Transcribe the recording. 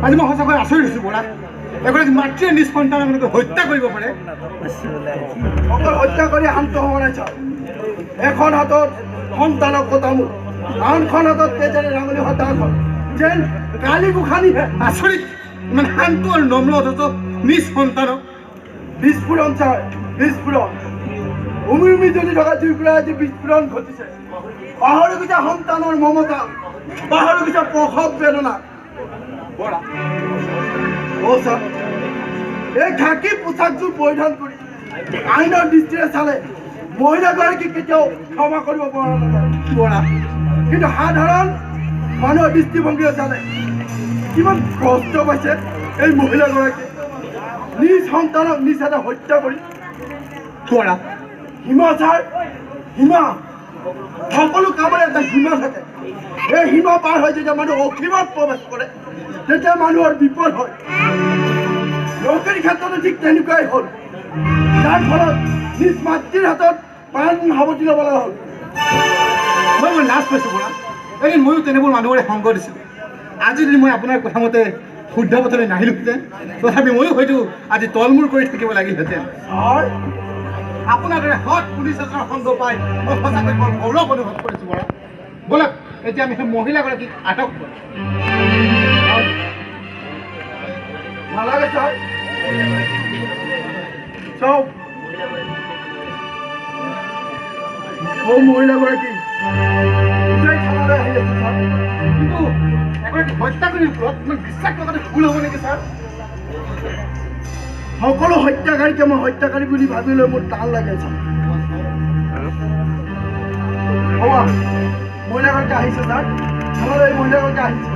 আজি মই সঁচাকৈ আচৰিত হৈছোঁ বৰা। এগৰাকী মাতৃয়ে নিজ সন্তানক এনেকৈ হত্যা কৰিব পাৰে? অকল হত্যা কৰি শান্ত হোৱা নাই ছাৰ। এখন হাতত সন্তানক কটামো, আনখন হাতত তেজেৰে ৰাঙলী হত্যাখন যেন কালী গোসানীহে। আচৰিত, ইমান শান্ত আৰু নম্ৰ অথচ নিজ সন্তানক। বিস্ফোৰণ ছাৰ, বিস্ফোৰণ। উমি উমি জ্বলি থকা জুইকুৰা আজি বিস্ফোৰণ ঘটিছে। পাহৰি গৈছে সন্তানৰ মমতা, পাহৰি গৈছে প্ৰসৱ বেদনা। বৰা, অ' ছাৰ, এই খাকী পোচাকযোৰ পৰিধান কৰি আইনৰ দৃষ্টিৰে চালে মহিলাগৰাকীক কেতিয়াও ক্ষমা কৰিব পৰা নাযায়। বৰা, কিন্তু সাধাৰণ মানুহৰ দৃষ্টিভংগীৰে চালে কিমান কষ্ট পাইছে এই মহিলাগৰাকীয়ে নিজ সন্তানক নিজ হাতে হত্যা কৰি। বৰা, সীমা ছাৰ, সীমা। সকলো কামৰে এটা সীমা থাকে। এই সীমা পাৰ হৈ যেতিয়া মানুহ অসীমত প্ৰৱেশ কৰে, তেতিয়া মানুহৰ বিপদ হয়। নৌকৰীৰ ক্ষেত্ৰতো ঠিক তেনেকুৱাই হ'ল, যাৰ ফলত নিজ মাতৃৰ হাতত প্ৰাণ সাৱটি ল'ব লগা হ'ল। মই লাজ পাইছোঁ বৰা। এদিন ময়ো তেনেবোৰ মানুহৰে সংগ দিছিলোঁ। আজি যদি মই আপোনাৰ কথা মতে শুদ্ধ পথলৈ নাহিলোহেঁতেন, তথাপি ময়ো হয়তো আজি তলমূৰ কৰি থাকিব লাগিলহেঁতেন। ছাৰ, আপোনাৰ দৰে সৎ পুলিচ এজনৰ সংগ পাই মই সঁচাকৈ বৰ গৌৰৱ অনুভৱ কৰিছোঁ বৰা। ব'লক, এতিয়া আমি সেই মহিলাগৰাকীক আটক কৰোঁ। নালাগে ছাৰ, চাওক, সৌ মহিলাগৰাকী নিজেই থানালৈ আহি আছে ছাৰ। কিন্তু এগৰাকী হত্যাকাৰীৰ ওপৰত ইমান বিশ্বাস থকাটো ভুল হ'ব নেকি ছাৰ? সকলো হত্যাকাৰীকে মই হত্যাকাৰী বুলি ভাবিলৈ মোৰ টান লাগে ছাৰ। হ'ব, মহিলাগৰাকী আহিছে ছাৰ, থানালৈ মহিলাগৰাকী আহিছে।